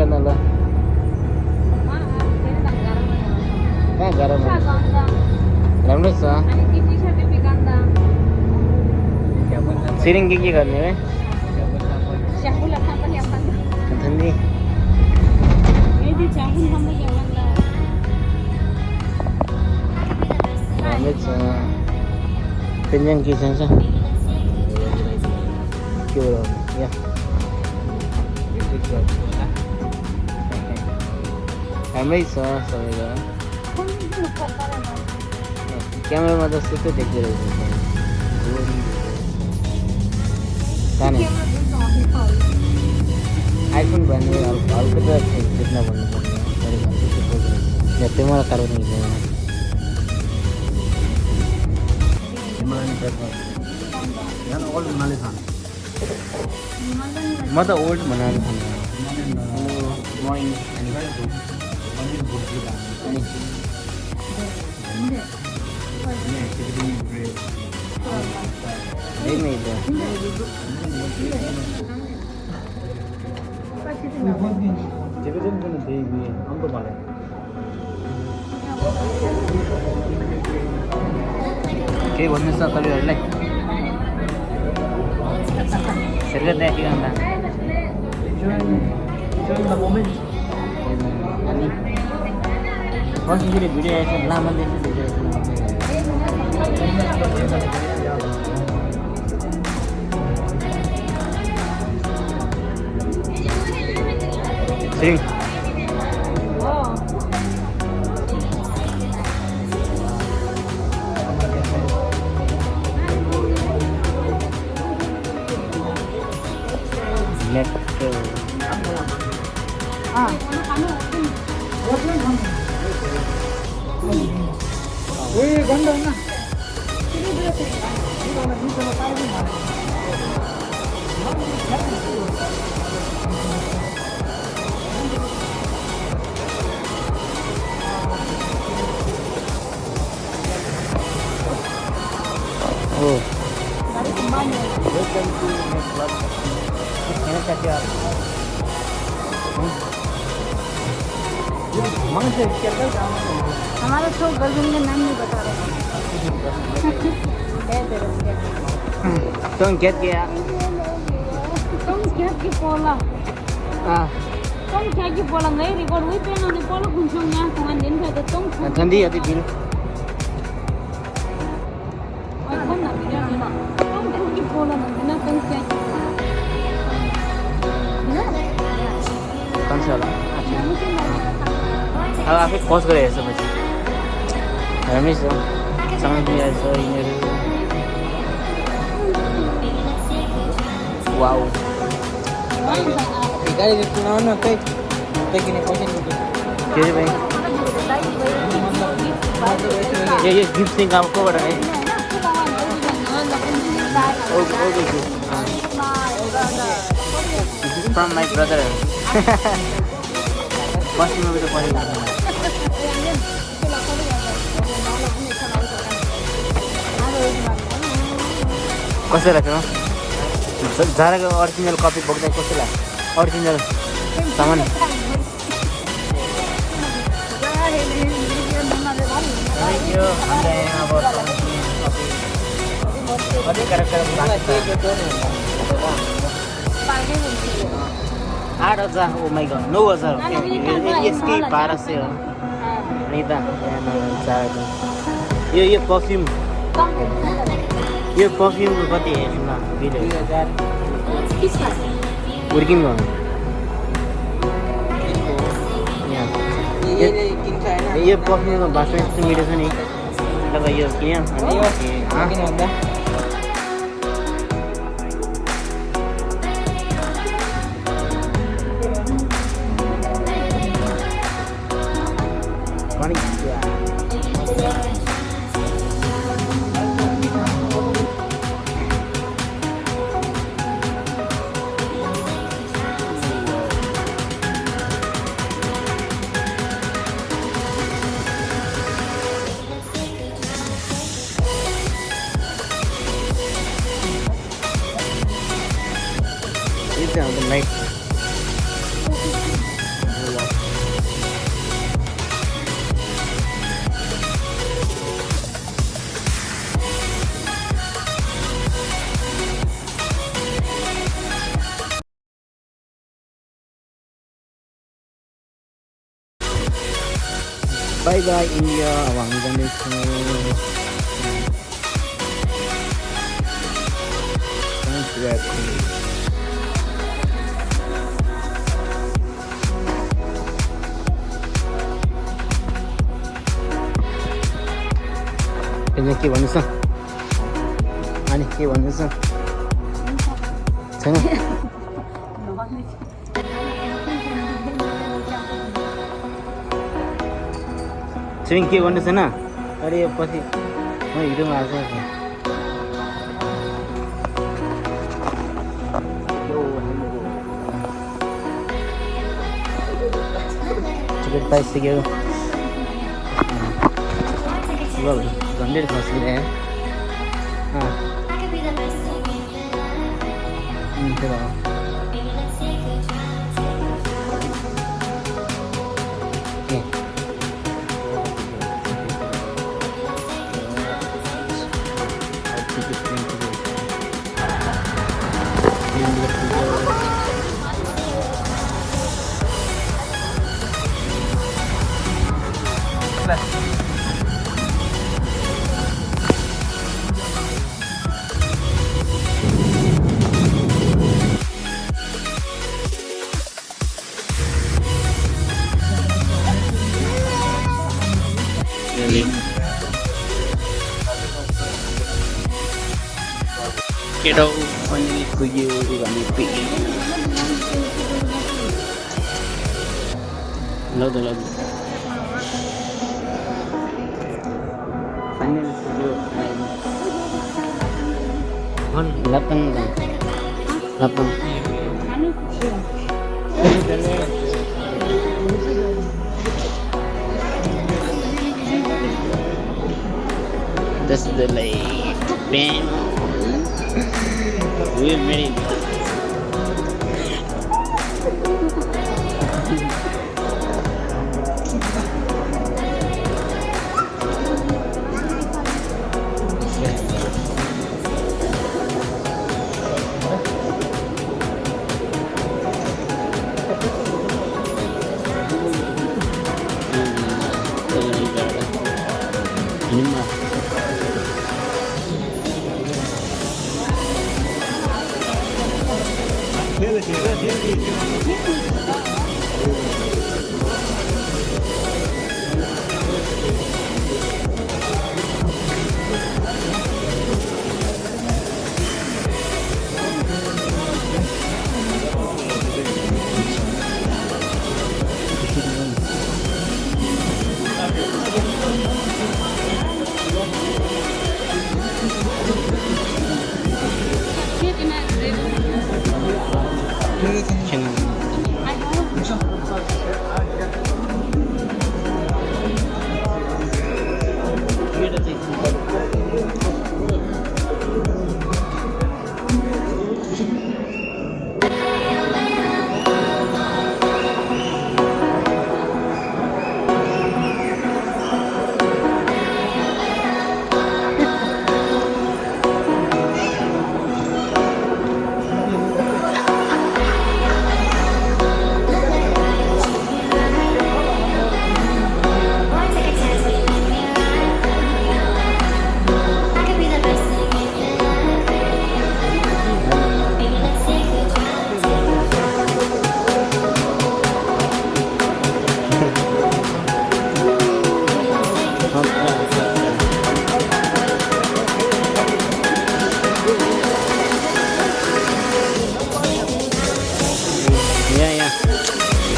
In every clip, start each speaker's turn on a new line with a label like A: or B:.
A: गर्न ल कहाँ गरम राम्रो छ सिरिङ के गर्ने है ठन्डी राम्रै छ पेन्जन के छ के हो यहाँ राम्रै छ सबैको क्यामेरामा त सुत्तै देख्दो रहेछ आइफोन भन्ने हल्को त जित्न भन्नुपर्ने त्यो मलाई कारण म त ओल्ड बनाएर केही भन्नुहोस् न तपाईँहरूलाई Serga teh di kandang. Ani. Kau sih jadi video ya, lama deh video. Sing.
B: हमारा तो गर्लफ्रेंड का नाम नहीं बता रहे
A: Don't get ya.
B: तुम क्या की पोला
A: Ah,
B: तुम क्या की पोला नहीं रिकॉर्ड हुई पे ना पोला कुंचों यहाँ कौन दिन का तो तुम
A: ठंडी आती बिल.
B: और कौन ना बिना बिना तुम क्या की पोला ना तुम क्या
A: कौन सा वाला? अब आफै खोज गरेर हेर्छ पछि राम्रै छ सँगै पुगिरहेछ यिनीहरू वाउ गाडी किनाउन त्यही किने पैसा नि के रे भाइ यो गिफ्ट चाहिँ गाउँ कोबाट है फ्रम माई ब्रदर बस्तीमा त परेको कसो लाग्छ झाराको अरिजिनल कपी बोक्दा कस्तो लाग्छ अरिजिनल सामान कति क्यारेक्टर 8,000 ओ माई गॉड 9,000 यसकै 1200 हो नि त यो परफ्युम कति हेर्नु न 2,000 वर्किङ गर्नु यो परफ्युमको भाषा यस्तो मिठो छ नि तपाईँ यो किन the night by by India. अब हामी जाँदैछौँ के भन्नुहोस् न अनि के भन्नुहोस् न छैन छिरिङ के भन्नु छैन अरे यो पछि म हिँडौँ आज टिकट पाइसक्यो ल झन्डै खस्किने केटो पनि पुग्यो भने पुग्यो ल फाइनल पुग्यो लापन This is the lake. Bam. We're ready.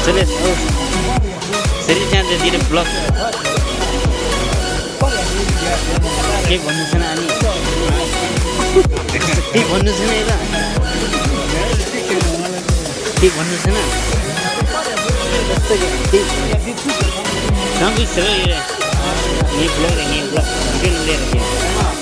A: Sulit. Oh. Seriusnya ada di vlog. के भन्नु छैन अनि के भन्नु छैन यता के भन्नु छैन Sampai sering ni vlog video लिएर